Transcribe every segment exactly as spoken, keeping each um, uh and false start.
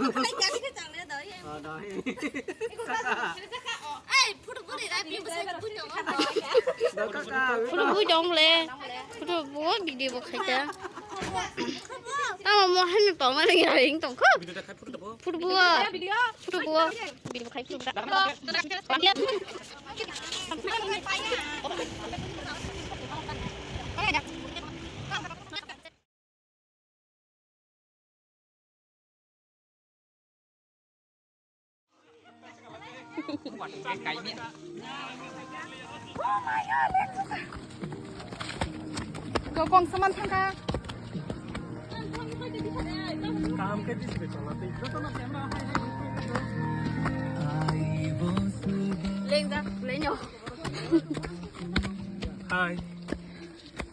Photo bui dong le. Photo bo video bo khai ta. Tamo mo hai me pau ma ring ring tong kho. Photo bo. Photo bo. Video khai photo. Go, kong saman thangka. Lengjak, lenyo. Hi.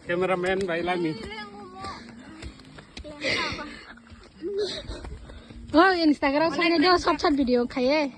Cameraman bai lami. Oh, Instagram sana dia short short video khaye.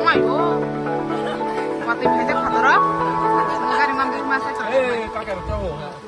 Mai o. Watwi phaijak phataro. Gari mandir ma sai. Eh, kaka rok.